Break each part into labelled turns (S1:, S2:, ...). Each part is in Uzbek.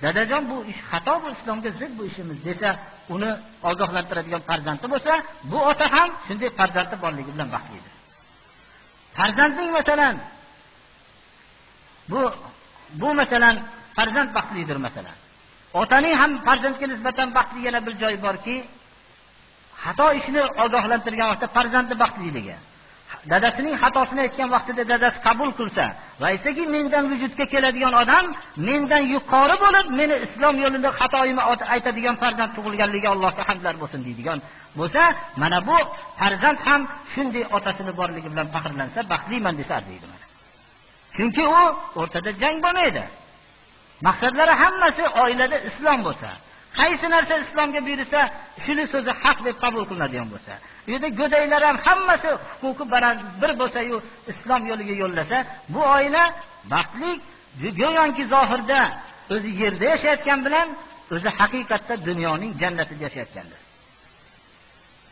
S1: Dadajon bu ish xato, bu islomga zid bu ishimiz desa, uni ogohlantiradigan farzandi bo'lsa, bu ota ham shunday farzandi borligi bilan baxtlidir. Farzandning masalan bu masalan farzand baxtlidir masalan. Otaning ham farzandga nisbatan baxtli yana bir joyi borki, xato ishni ogohlantirgan vaqtda farzandi baxtliligi. Dadasining xatosini aytgan vaqtida dadasi qabul qilsa va aytsaki, mendan vujudga keladigan odam mendan yuqori bo'lib, meni islom yo'lida xatoyimni aytadigan farzand tug'ilganligi Allohga hamdlar bo'lsin deydigan bo'lsa, mana bu farzand ham shunday otasini borligi bilan faxrlansa, baxtliman desa arziydi mana. Chunki u o'rtada jang bo'lmaydi. Maqsadlari hammasi oilada islom bo'lsa, qaysi narsa islomga buyursa, shuni so'zi haq deb qabul qilinadigan bo'lsa, u yerda go'daylar ham hammasi huquqi bir bo'lsa-yu islom yo'liga yo'llasa, bu oila baxtli, go'yoki zohirda o'zi yerda yashayotgan bilan o'zi haqiqatda dunyoning jannatida yashayotgandir.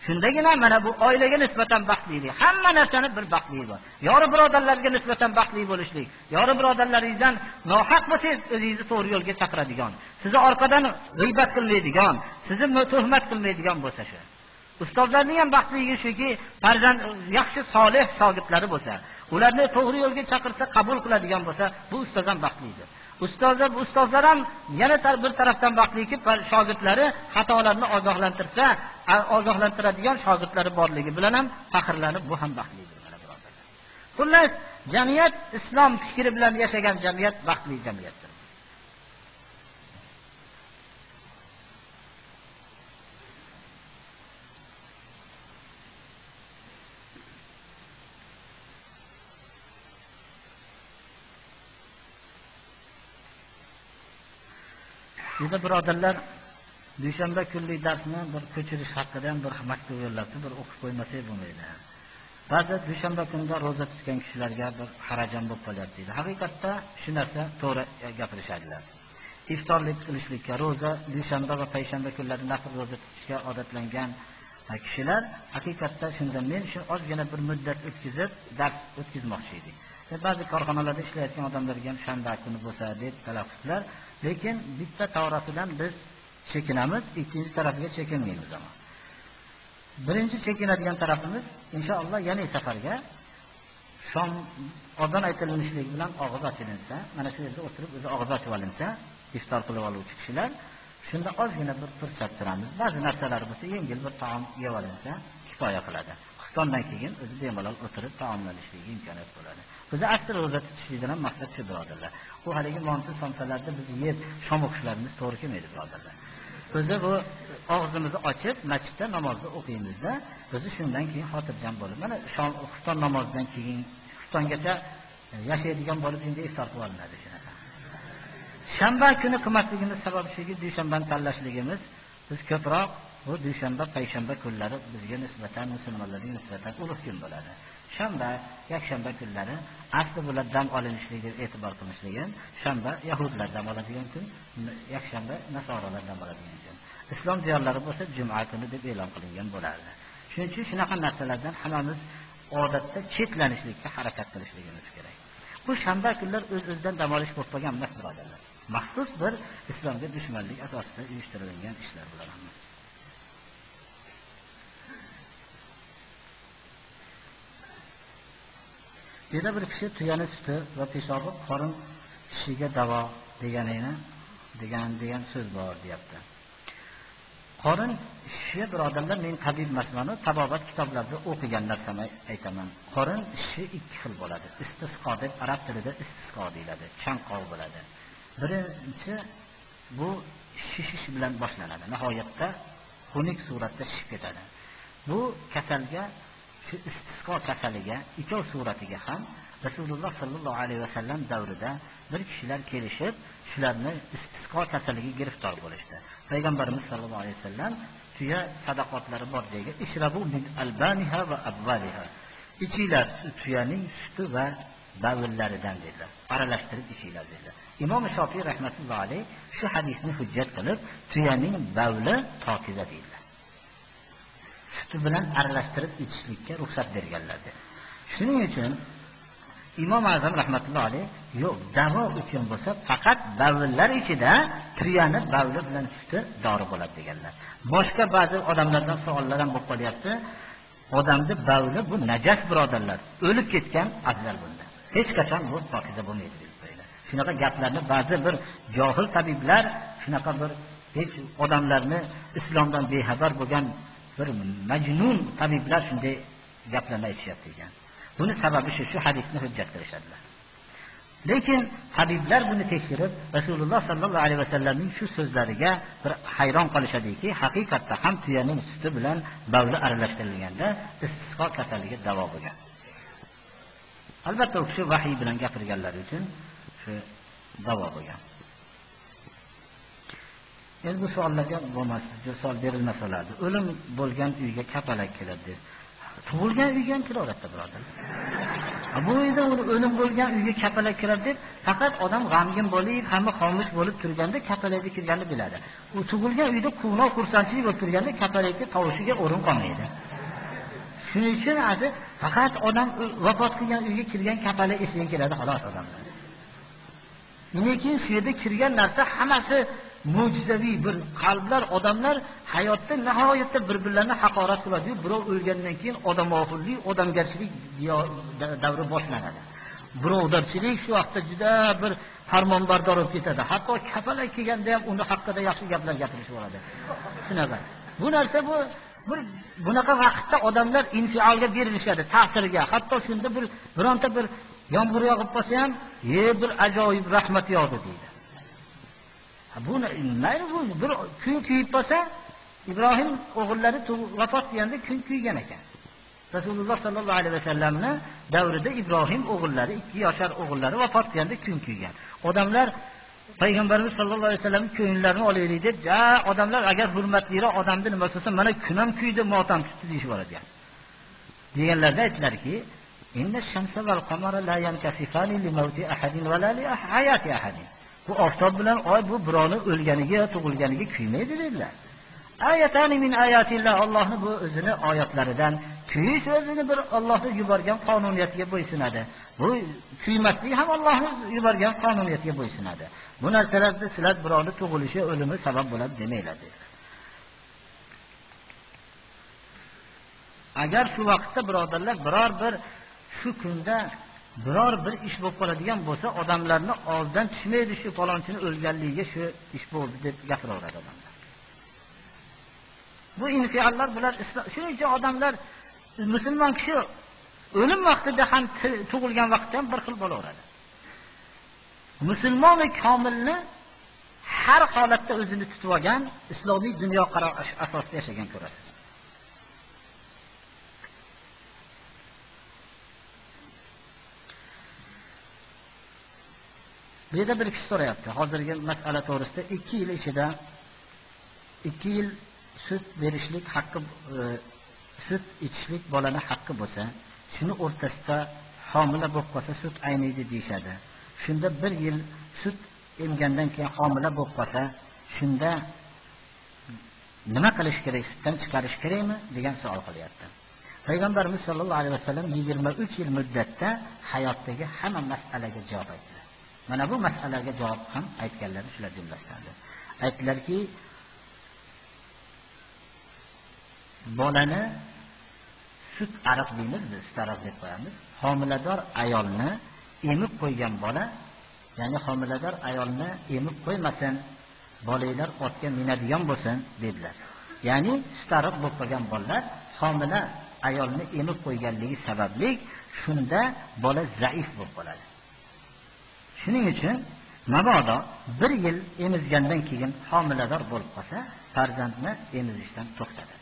S1: Shundagina mana bu oilaga nisbatan baxtlilik, hamma narsani bir baxtligi bor. Yori birodarlarga nisbatan baxtli bo'lishlik, yori birodarlaringizdan nohaq bo'lsangiz o'zingizni to'g'ri yo'lga chaqiradigan, sizni orqadan g'iybat qilmaydigan, sizni tuhmat qilmaydigan bo'lsa shu. Ustozlarning ham baxtligi shuki, farzand yaxshi solih shogirdlari bo'lsa, ularni to'g'ri yo'lga chaqirsa, qabul qiladigan bo'lsa, bu ustoz ham baxtlidir. Ustozlar ham yana bir tarafdan baxtliki, shogirdlari xatolarni ogohlantirsa, ogohlantiradigan shogirdlari borligi bilan ham faxrlanib, bu ham baxtlidir mana birodarlar. Xullas, jamiyat islom fikri bilan yashagan jamiyat baxtli jamiyatdir. Endi birodarlar, dushanba kunlik darsni bir ko'chirish haqida ham bir maktub yo'llabdi, bir o'qib qo'ymasak bo'lmaydi. Ba'zi dushanba kunida ro'za tutgan kishilarga bir harajam bo'lib qolyapti deydi. Haqiqatda shu narsa to'g'ri gapirishadilar. Iftorlik qilishlikka, ro'za dushanba va payshanba kunlari nafl ro'za tutishga odatlangan kishilar haqiqatda shunda men shu ozgina bir muddat o'tkazib dars o'tkazmoqchi edik. Ba'zi korxonalarda ishlayotgan odamlarga ham shanba kuni bo'lsa deb talab qildilar. Lekin bitta tarafidan biz chekinamiz, ikkinchi tarafiga chekinmaymiz ama. Birinchi chekinadigan tarafimiz inshaalloh yana safarga shom ozon aytilishligi bilan og'iz ochilinsa, mana shu yerda o'tirib o'zi og'iz ochib olinsa, iftor qilib oluvchi kishilar shunda ozgina bir fursat turamiz. Ba'zi narsalar bo'lsa, yengil bir taom yeb olinsa kifoya qiladi. Xuftondan keyin o'zi bemalol o'tirib taomlanishligi imkoniyat bo'ladi. O'zi asl ro'za tutishlikdan ham maqsad shu birodarlar. Bu haligi monti somsalarda biz yeb shom o'qishlarimiz to'g'ri kelmaydi birodarlar. O'zi bu og'zimizni ochib masjidda namozni o'qiymizda, o'zi shundan keyin xotirjam bo'lib, mana shom xufton namozidan keyin xuftongacha yashaydigan bo'lib endi iftor qilib olinadi shunaqa. Shanba kuni qilmasligimiz sababi shuki, dushanbani tanlashligimiz, biz ko'proq bu dushanba, payshanba kunlari bizga nisbatan, musulmonlarga nisbatan ulug' kun bo'ladi. Shanba, yakshanba kunlari asli bular dam olinishligiga e'tibor qilishligi, shanba yahudlar dam oladigan kun, yakshanba nasoralar dam oladigan kun. Islom diyorlari bo'lsa juma kuni deb e'lon qilingan bo'lardi. Shuning uchun shunaqa narsalardan hammamiz odatda chetlanishlikka harakat qilishligimiz kerak. Bu shanba kunlar o'z-o'zidan dam olish bo'lib qolgan emas birodarlar. Maxsus bir islomga dushmanlik asosida uyushtirilgan ishlar bular hammasi. Yerda bir kishi tuyani suti va peshobi qorin shishiga davo deganini degan so'z bor deyapti. Qorin shishi birodarlar, men tabib emasman, tabobat kitoblarida o'qigan narsamni aytaman. Qorin shishi ikki xil bo'ladi. Istisqo deb arab tilida istisqo deyiladi, chanqov bo'ladi. Birinchi bu shishish bilan boshlanadi. Nihoyatda xunuk suratda shishib ketadi. Bu kasalga, shu istisqo kasaliga ikkov suratiga ham Rasululloh sallallohu alayhi vasallam davrida bir kishilar kelishib, shularni istisqo kasaliga giriftor bo'lishdi. Payg'ambarimiz sallallohu alayhi vasallam tuya sadaqotlari bor joyga ishrabu min albaniha va abvaliha. Ichinglar tuyaning suti va bavillaridan dedilar. Aralashtirib ichinglar dedilar. Imom Shofiy rahmatullohi alayh shu hadisni hujjat qilib, tuyaning bavli pokiza dedilar. Suti bilan aralashtirib ichishlikka ruxsat berganlar dedi. Shuning uchun Imom Azam rahmatullohi alayh yo'q, davo uchun bo'lsa faqat bavllar ichida Tuyani bavli bilan suti dori bo'ladi deganlar. Boshqa ba'zi odamlardan savollar ham bo'lib qolyapti. Odamni bavli bu najas birodarlar. O'lib ketgan afzal bunda. Hech qachon bu pokiza bo'lmaydi deb qo'yadi. Shunaqa gaplarni ba'zi bir johil tabiblar, shunaqa bir hech odamlarni islomdan bexabar bo'lgan bir majnun tabiblar shunday gaplarni aytishyapti ekan. Buni sababi shu hadisni hujjat qilishadilar. Lekin tabiblar buni tekshirib, Rasululloh sallallohu alayhi vasallamning shu so'zlariga bir hayron qolishadiki, haqiqatda ham tuyaning suti bilan bavli aralashtirilganda istisqo kasalligi davo bo'lgan. Albatta u kishi vahiy bilan gapirganlari uchun shu davo bo'lgan. Endi bu savollarga bo'lmas, savol berilmasa bo'ladi. O'lim bo'lgan uyga kapalak keladi deb. Tug'ilgan uyga ham kelaveradi birodarlar. Bu uyda o'lim bo'lgan uyga kapalak kiradi deb faqat odam g'amgin bo'lib, hamma xomush bo'lib turganda kapalakni kirganini biladi. U tug'ilgan uyda quvnoq xursandchilik bo'lib turganda kapalakni tovushiga o'rin qolmaydi. Shuning uchun asli faqat odam vafot qilgan uyga kirgan kapalak esiga keladi xolos odamlar. Lekin shu yerda kirgan narsa hammasi mo'jizaviy bir qalblar, odamlar hayotda nihoyatda bir-birlarini haqorat qiladi. Birov o'lgandan keyin odamoxirlik, odamgarchilik davri boshlanadi. Birodarchilik shu vaqtda juda bir farmonbardor bo'lib ketadi. Hatto kapalak kelganda ham uni haqida yaxshi gaplar gapirishib oladi. Shunaqa. Bu narsa bu bir bunaqa vaqtda odamlar infiolga berilishadi, ta'sirga. Hatto shunda bir bironta bir yomg'ir yog'ib qolsa ham, bir ajoyib rahmat yog'di deydi. Bu mayli, bu bir kun kuyib qolsa, Ibrohim o'g'illari vafot qilganda kun kuygan ekan. Rasululloh sallallohu alayhi vasallamni davrida Ibrohim o'g'illari, 2 yoshar o'g'illari vafot qilganda kun kuygan. Odamlar Payg'ambarimiz sallallohu alayhi vasallamning ko'ngllarini olaylik deb, ja odamlar agar hurmatliroq odamni nima bo'lsa, mana kun ham kuydi, motam tutdi deyishib oladi. Deganlarda aytdilarki, inna shamsa val qamara la yankasifani li mawti ahadin va la li hayati ahadin. Bu oftob bilan oy bu birovni o'lganiga yo tug'ilganiga kuymaydi dedilar. Ayatani min ayatillah, Allohning bu o'zini oyatlaridan. Kuyish o'zini bir Allohning yuborgan qonuniyatiga bo'ysunadi. Bu kuymaslik ham Allohning yuborgan qonuniyatiga bo'ysunadi. Bu narsalarda sizlar birovni tug'ilishi, o'limi sabab bo'ladi demanglar dedilar. Agar shu vaqtda birodarlar biror bir shu kunda biror bir ish bo'lib qoladigan bo'lsa, odamlarni og'zidan tushmaydi shu falonchini o'lganligiga shu ish bo'ldi deb gapiraveradi odamlar. Bu infiallar bular shuning uchun odamlar musulmon kishi o'lim vaqtida ham tug'ilgan vaqtda ham bir xil bo'laveradi. Musulmoni komilni har holatda o'zini tutib olgan islomiy dunyoqarash asosida yashagan ko'rasiz. Bu yerda bir kishi so'rayapti. Hozirgi masala to'g'risida 2 yil ichida 2 yil sut berishlik haqqi, sut ichishlik bolani haqqi bo'lsa, shuni o'rtasida homila bo'lib qolsa sut ayniydi deyishadi. Shunda 1 yil sut emgandan keyin homila bo'lib qolsa, shunda nima qilish kerak, sutdan chiqarish kerakmi degan savol qilyapti. Payg'ambarimiz sollallohu alayhi vasallam 23 yil muddatda hayotdagi hamma masalaga javob aytdilar. Mana bu masalaga javob ham aytganlari shular jumlasidandir. Aytdilarki, bolani sut ariq deymiz, biz sut ariq deb qo'yamiz. Homilador ayolni emib qo'ygan bola, ya'ni homilador ayolni emib qo'ymasin, bolalar otga minadigan bo'lsin dedilar. Ya'ni sut ariq bo'lib qolgan bolalar homila ayolni emib qo'yganligi sababli shunda bola zaif bo'lib qoladi. Shuning uchun mabodo 1 yil emizgandan keyin homilador bo'lib qolsa, farzandni emizishdan to'xtatadi.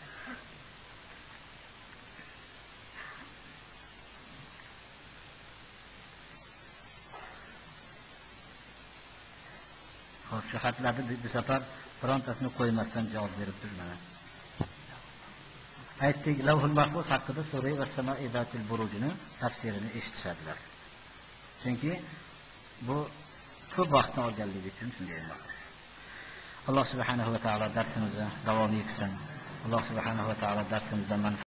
S1: Xo'p, shu xatlarni bu safar birontasini qo'ymasdan javob berib turman. Aytdik, Lavhul Mahfuz haqida sura va Samoi zatil burujini tafsirini eshitishadilar. Chunki bu ko'p vaqtni olganligi uchun shunday bo'ldi. Alloh subhanahu va taolo darsimizni davom etsin. Alloh subhanahu va taolo darsimizdan manfaat